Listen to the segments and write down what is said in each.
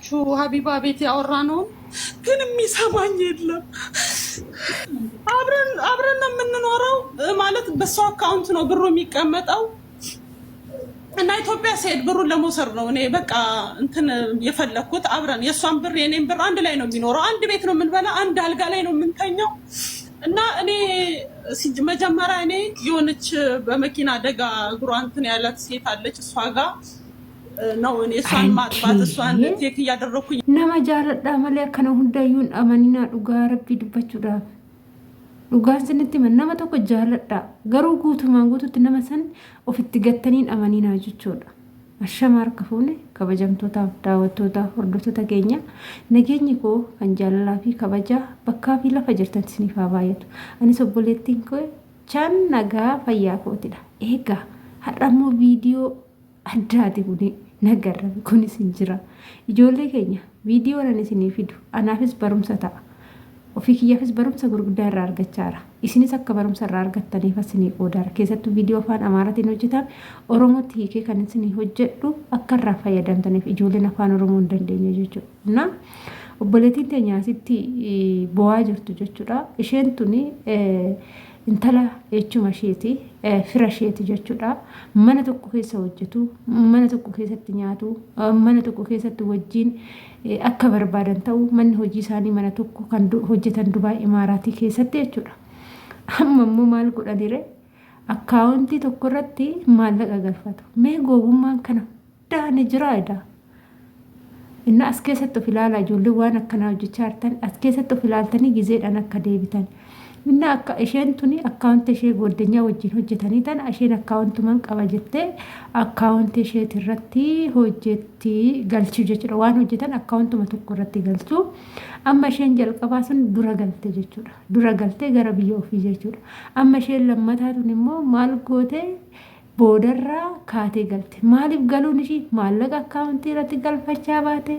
ታውቃላችሁ፣ ሀቢባ ቤት ያወራነውን ግን የሚሰማኝ የለም። አብረን አብረን ነው የምንኖረው። ማለት በሷ አካውንት ነው ብሩ የሚቀመጠው እና ኢትዮጵያ ስሄድ ብሩን ለመውሰድ ነው እኔ በቃ እንትን የፈለግኩት። አብረን የእሷን ብር የኔን ብር አንድ ላይ ነው የሚኖረው። አንድ ቤት ነው የምንበላ፣ አንድ አልጋ ላይ ነው የምንተኛው። እና እኔ መጀመሪያ እኔ የሆነች በመኪና አደጋ እግሯ እንትን ያላት ሴት አለች፣ እሷ ጋር ነው እኔ እሷን ማጥባት እሷን take እያደረኩኝ Nama jaaladhaa malee akkana hundayyuu hin amaninaa, dhugaa Rabbii dubbachuudhaaf. Dhugaan sinitti hima, nama tokko jaaladhaa, garuu guutumaan guututti nama san ofitti gattaniin amaninaa jechuudha. Ashama harka fuune, kabajamtootaaf daawwattoota hordoftoota keenya, nageenyi koo kan jaalalaa fi kabajaa bakkaa fi lafa jirtan isiniif haa baay'atu. Anis obboleettiin koo chaan nagaa fayyaa kootidha. Egaa har'a immoo viidiyoo addaati kuni nagarra kunis hin jira. Ijoollee keenya, viidiyoon ani isinii fidu anaafis barumsa ta'a. Ofii kiyyaafis barumsa gurguddaa irraa argachaara. Isinis akka barumsa irraa argattaniif isinii qoodaara. Keessattuu viidiyoo afaan Amaaraatiin hojjetame Oromootti hiikee kan isinii hojjedhu akka irraa fayyadamtaniif, ijoolleen afaan Oromoo hin dandeenye jechuudha. Na obboleettiin teenya asitti bo'aa jirtu jechuudha. Isheen tuni intala jechuma isheeti, fira isheeti jechuudha. Mana tokko keessa hojjetu, mana tokko keessatti nyaatu, mana tokko keessatti wajjin akka barbaadan ta'u, manni hojii isaanii mana tokko kan hojjetan Dubaay Imaaraatii keessatti jechuudha. Amma immoo maal godhanire? Akkaawuntii tokko irratti maallaqa galfatu. Mee gowwummaan kana hundaa ni jira edaa. Inni as keessatti of ilaalaa, ijoollee waan akkanaa hojjechaa jirtan, as keessatti of ilaaltanii gizeedhaan akka deebitan. Inni akka isheen tuni akkaawuntii ishee goddanyaa wajjin hojjetanii tana isheen akkaawuntuman qaba jettee akkaawuntii isheeti irratti hojjetti galchuu jechuudha. Waan hojjetan akkaawuntuma tokko irratti galchuu. Amma isheen jalqabaa sun dura galte jechuudha. Dura galtee gara biyya ofii jechuudha. Amma isheen lammataa tun immoo maal gootee boodarraa kaatee galte? Maaliif galuun ishii? Maallaqa akkaawuntii irratti galfachaa baate.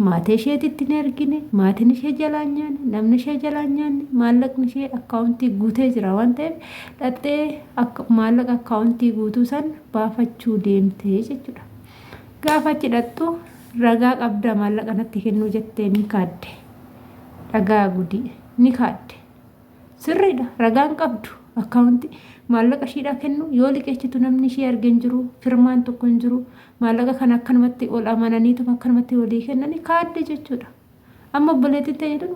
Maatii isheetitti hin ergine. Maatiin ishee jalaan nyaanne. Namni ishee jalaan nyaanne. Maallaqni ishee akkaawuntii guutee jira waan ta'eef dhattee maallaqa akkaawuntii guutuu san baafachuu deemte jechuudha. Gaafa achi dhaqxu, ragaa qabdaa maallaqa natti kennuu jettee ni kaadde. Dhagaa gudii ni kaadde. Sirriidha, ragaan qabdu. Akkaawuntii maallaqa ishiidhaa kennu yoo liqeessitu namni ishee arge hin jiru, firmaan tokko hin jiru. Maallaqa kana akkanumatti ol amananiituma akkanumatti walii kennanii kaadde jechuudha. Amma obboleettiin ta'e jedhu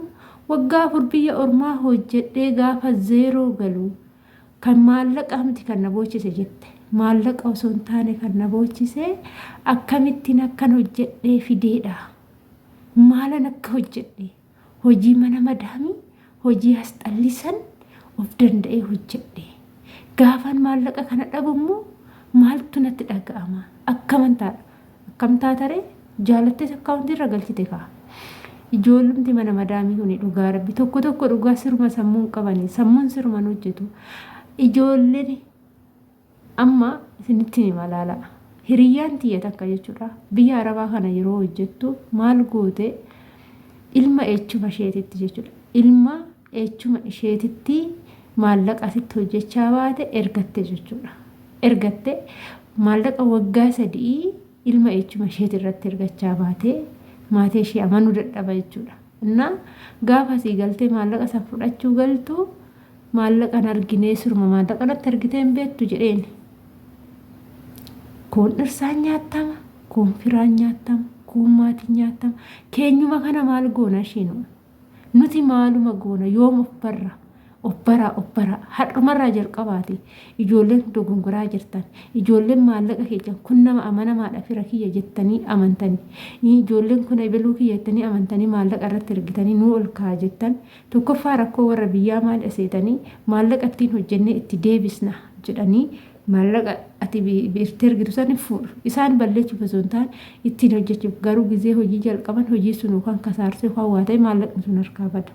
waggaa 4 biyya ormaa hojjedhee gaafa zeeroo galu kan maallaqa miti kan na boochise jette. Maallaqa osoo hin taane kan na boochise akkamittiin akkan hojjedhee fideedha. Maalan akka hojjedhe, hojii mana madaamii, hojii as xallisan of danda'ee hojjedhe. Gaafan maallaqa kana dhabu immoo maaltu natti dhaga'ama? Akkaman taadha? Akkam taataree? Jaalattees akkaawuntii irra galchite kaa. Ijoollumti mana madaamii kuni dhugaa Rabbi tokko tokko dhugaa siruma sammuun qabanii, sammuun siruman hojjetu. Ijoolleen amma isinitti hima, laala. Hiriyyaan tiyya takka jechuudha. Biyya Arabaa kana yeroo hojjettu maal goote? Ilma echuma isheetitti jechuudha. Ilma echuma isheetitti maallaqa asitti hojjechaa baate ergatte jechuudha. Ergatte, maallaqa waggaa 3 ilma echuma isheeti irratti ergachaa baate, maatii ishee amanuu dadhaba jechuudha. Innaa gaafa asii galtee maallaqa san fudhachuu galtu, maallaqan arginee siruma maallaqa natti argitee hin beektu jedheen. Kun dhirsaan nyaattama, kun firaan nyaattama, kun maatiin nyaattama. Keenyuma kana maal goona ishiinu? Nuti maaluma goona? Yoom of barra? Of baraa, of baraa. Har'umarraa jalqabaati. Ijoolleen dogongoraa jirtan. Ijoolleen maallaqa keessan kun nama amanamaadha, fira kiyya jettanii amantanii. Ijoolleen kun ebeluu kiyya jettanii amantanii maallaqa irratti ergitanii nuu ol kaa'a jettan. Tokkoffaa rakkoo warra biyyaa maal eseetanii, maallaqa ittiin hojjennee itti deebisna jedhanii maallaqa ati irratti ergitu san fuudhu. Isaan balleessuuf osoo hin taane ittiin hojjechuuf, garuu gizee hojii jalqaban hojii sun yookaan kasaarsee yookaan waa ta'e maallaqni sun harkaa bada.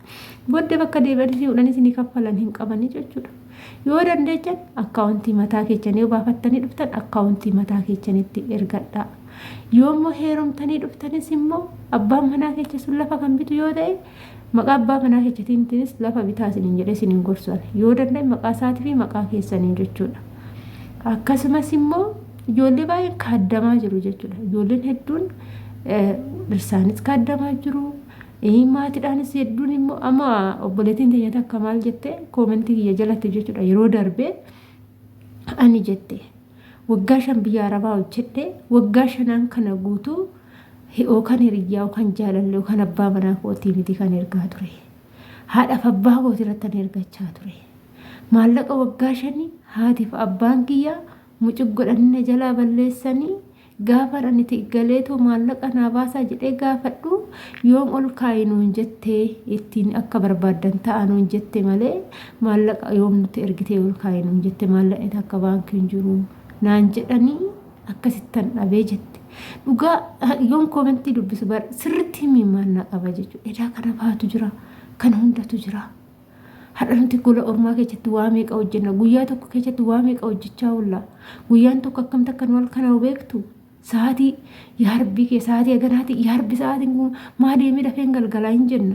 Booddee bakka deebi'anii si fuudhanii isinii kaffalan hin qabanii jechuudha. Yoo dandeechan akkaawuntii mataa keessanii yoo baafattanii dhuftan akkaawuntii mataa keessanitti ergadhaa. Yoo immoo heerumtanii dhuftanis immoo abbaan manaa keessa sun lafa kan bitu yoo ta'e maqaa abbaa manaa keessatiinis lafa bitaa isiniin jedhee isiniin gorsu. Yoo danda'e maqaa isaatii fi maqaa keessaniin jechuudha. Akkasumas immoo ijoollee baay'een kaaddamaa jiru jechuudha. Ijoolleen hedduun Dhirsaanis kaaddamaa jiru. Maatiidhaanis hedduun immoo amma obboleettiin teenya takka maal jette koomentii kiyya jalatti jechuudha yeroo darbee ani jette waggaa 5 biyya arabaa hojjedhe waggaa shanan kana guutuu yookaan hiriyyaa yookaan jaalallee yookaan abbaa manaa kootii miti kan ergaa ture. Haadhaaf abbaa kootii irratti kan ergachaa ture. Maallaqa waggaa shanii haatiif abbaan kiyyaa mucuq godhanii na jalaa balleessanii Gaafan ani itti galeetoo maallaqa naa baasaa jedhee gaafadhu yoom ol kaa'i nuun jette ittiin akka barbaaddan ta'a nuun jette malee maallaqa yoom nutti ergitee ol kaa'i nuun jette maallaqni takka baankii hin jiru naan jedhanii akkasittan dhabee jette. Dhugaa yoon koomentii dubbisu bar sirritti himimaan na qaba jechuudha. Edaa kana faatu jira kana hundatu jira. Har'a nuti gola ormaa keessatti waa meeqa hojjenna? Guyyaa tokko keessatti waa meeqa hojjechaa oolla? Guyyaan tokko akkamitti akka nu halkanaa'u beektu? Sa'aatii yaarbii kee sa'aatii haganaati yaarbi sa'aatiin kun maa deemee dafeen galgalaa hin jenna.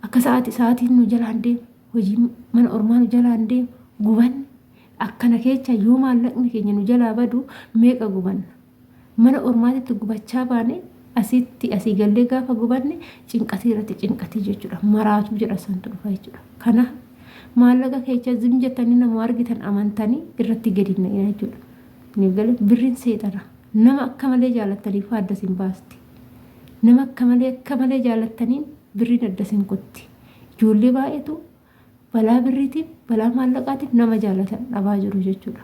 Akka sa'aatii sa'aatiin nu jalaan deemu hojii mana ormaa nu jalaan deemu gubanne akkana keessa yoo maallaqni keenya nu jalaa badu meeqa gubanna? Mana ormaatitti gubachaa baane asitti asii gallee gaafa gubanne cinqatii irratti cinqatii jechuudha. Maraatuu jedha santu dhufa jechuudha. Kanaaf maallaqa keecha zim jettanii nama argitan amantanii irratti gadi hin naqinaa jechuudha. Ni gale birriin seexana. Nama akka malee jaalattaniif adda sin baasti. Nama akka malee jaalattaniin birriin adda sin kutti. Ijoollee baay'eetu balaa birriitiif balaa maallaqaatiif nama jaalatan dhabaa jiru jechuudha.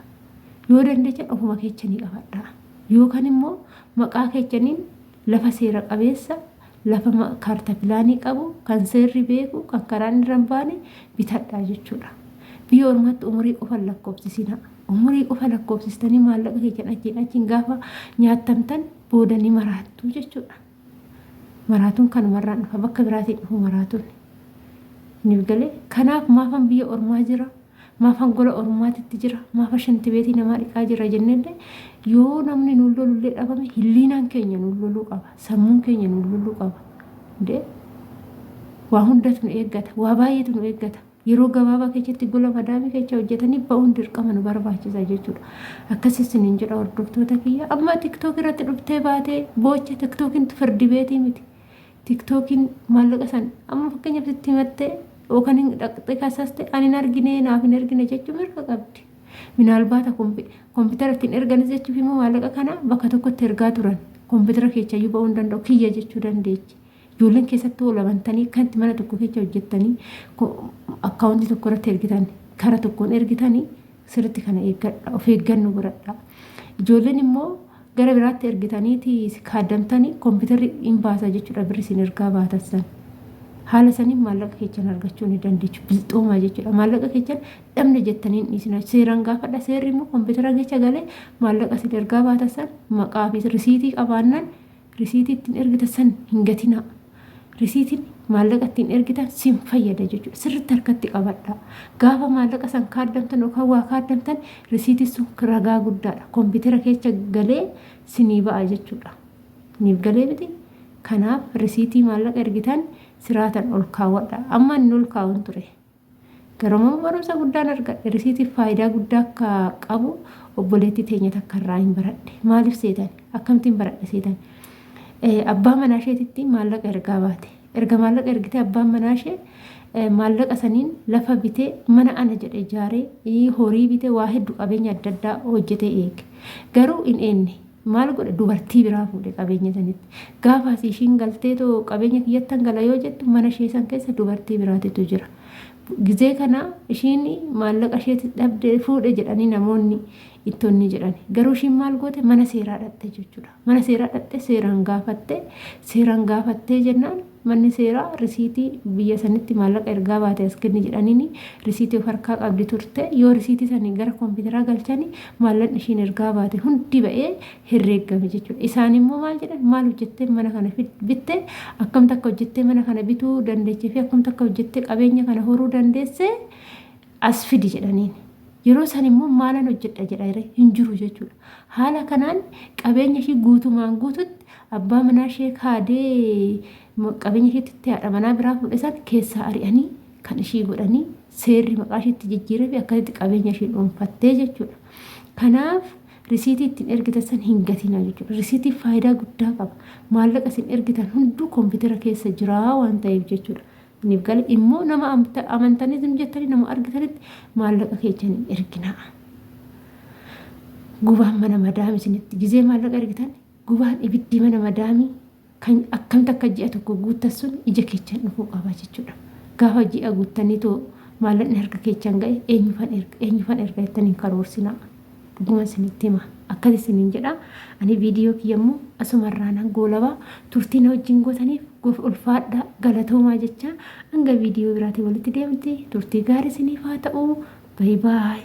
Yoo dandeechan ofuma keechanii qabadhaa. Yookaan immoo maqaa keechaniin lafa seera qabeessa lafa kaarta pilaanii qabu kan seerri beeku kan karaan irra hin baane bitadhaa jechuudha. Biyya ormaatti umurii qofa hin lakkoofsisinaa. Umurii qofa lakkoofsistanii maallaqa keessan achiin achiin gaafa nyaattamtan booda ni maraattu jechuudha. Maraatuun kanumarraan dhufa bakka biraatiin dhufu maraatuun. Niif galee kanaaf maafan biyya ormaa jira maafan gola ormaatitti jira maafa shantibeetii namaa dhiqaa jira jennellee yoo namni nuun lolullee dhabame hilliinaan keenya nuun loluu qaba sammuun keenya nuun loluu qaba. De waa hundatu nu eeggata waa baay'eetu nu eeggata. Yeroo gabaabaa keessatti gola madaamii keessa hojjetanii ba'uun dirqama nu barbaachisa jechuudha. Akkas isiniin jedha hordoftoota kiyya. Amma tiktook irratti dhuftee baatee boocha tiktookiin firdi beetii miti. Tiktookiin maallaqa san amma fakkeenyaaf sitti himattee yookaan hin dhaqxee kasaste ani hin argine naaf hin ergine jechuun mirga qabdi. Minaalbaata kompiitara ittiin erganis jechuuf immoo maallaqa kana bakka tokkotti ergaa turan. Kompiitara keechayyuu ba'uu hin danda'u kiyya jechuu dandeechi. Ijoolleen keessattuu ol amantanii akkanatti mana tokko keessa hojjettanii akkaawuntii tokko irratti ergitan kara tokkoon ergitanii sirriitti kana eeggadha of eeggannoo godhadha. Ijoolleen immoo gara biraatti ergitaniiti kaaddamtanii kompiitarri hin baasa jechuudha birri isin ergaa baatan san. Haala saniin maallaqa keessan argachuu ni dandeechu bilxoomaa jechuudha. Maallaqa keessan dhabne jettanii hin dhiisina. Seeraan gaafadha. Seerri immoo kompiitara keessa galee maallaqa isin ergaa baatan san maqaa fi risiitii qabaannaan Risiitii ittiin ergitan san hin gatinaa. Risiitiin maallaqa ittiin ergitan sin fayyada jechuudha. Sirriitti harkatti qabadhaa. Gaafa maallaqa san kaaddamtan yookaan waa kaaddamtan risiitiin sun ragaa guddaadha. Kompiitara keessa galee sinii ba'a jechuudha. Niif galee miti? Kanaaf risiitii maallaqa ergitan siraatan ol kaawwadha. Amma inni ol kaawwan ture. Garuu barumsa guddaan argadhe. Risiitiif faayidaa guddaa akka qabu obboleettii teenya takka irraa hin baradhe. Maaliif seetan? Akkamittiin baradhe seetan? Abbaa manaa isheetitti maallaqa ergaa baate. Erga maallaqa ergitee abbaan manaa ishee maallaqa saniin lafa bitee mana ana jedhe ijaaree horii bitee waa hedduu qabeenya adda addaa hojjetee eege. Garuu hin eenne. Maal godhe dubartii biraa fuudhe qabeenya sanitti. Gaafa asii ishiin galteetoo qabeenya kiyyattan gala yoo jettu mana ishee san keessa dubartii biraatitu jira. Gizee kana ishiin maallaqa isheetti dhabde fuudhe jedhanii namoonni ittonni jedhani. Garuu ishiin maal goote mana seeraa dhaqxe jechuudha. Mana seeraa dhaqxe seeraan gaafatte seeraan gaafattee jennaan Manni seeraa risiitii biyya sanitti maallaqa ergaa baate as kenni jedhaniini risiitii of harkaa qabdi turte. Yoo risiitii sani gara kompiitaraa galchani maallaqni ishiin ergaa baate hundi ba'ee herreeggame jechuudha. Isaan immoo maal jedhan maal hojjettee mana kana bitte akkamti akka hojjettee mana kana bituu dandeechee fi akkamti akka hojjettee qabeenya kana horuu dandeesse as fidi jedhaniin. Yeroo san immoo maalan hojjedha jedha hin jiru jechuudha. Haala kanaan qabeenya ishii guutumaan guututti abbaa manaa ishee kaadee qabeenya isheetti haadha manaa biraa fuudhe san keessaa ari'anii kan ishii godhanii seerri maqaa isheetti jijjiiree fi akkasitti qabeenya ishii dhuunfattee jechuudha. Kanaaf Risiitii ittiin ergitan san hin gatinaa jechuudha. Risiitiin faayidaa guddaa qaba. Maallaqa isin ergitan hunduu kompiitara keessa jira waan ta'eef jechuudha. Isiniif gale immoo nama amantanii isin jettanii nama argitanitti maallaqa keessan hin erginaa. Gubaan mana madaamii isinitti gizee maallaqa ergitan gubaan ibiddi mana madaamii kan akkamitti akka ji'a tokko guuttan sun ija keechan dhufuu qaba jechuudha. Gaafa ji'a guuttaniitoo maallaqni harka keechan ga'e eenyufan erga eenyufan erga jettanii hin karoorsinaa. Dhuguma isinitti hima. Akkas isiniin jedha. Ani viidiyoo kiyya immoo asumarraa nan goolaba. Turtii na wajjin gootaniif gof ulfaadhaa galatoomaa jecha hanga viidiyoo biraatiin walitti deemti turtii gaarii isiniif haa ta'u. Baay baay.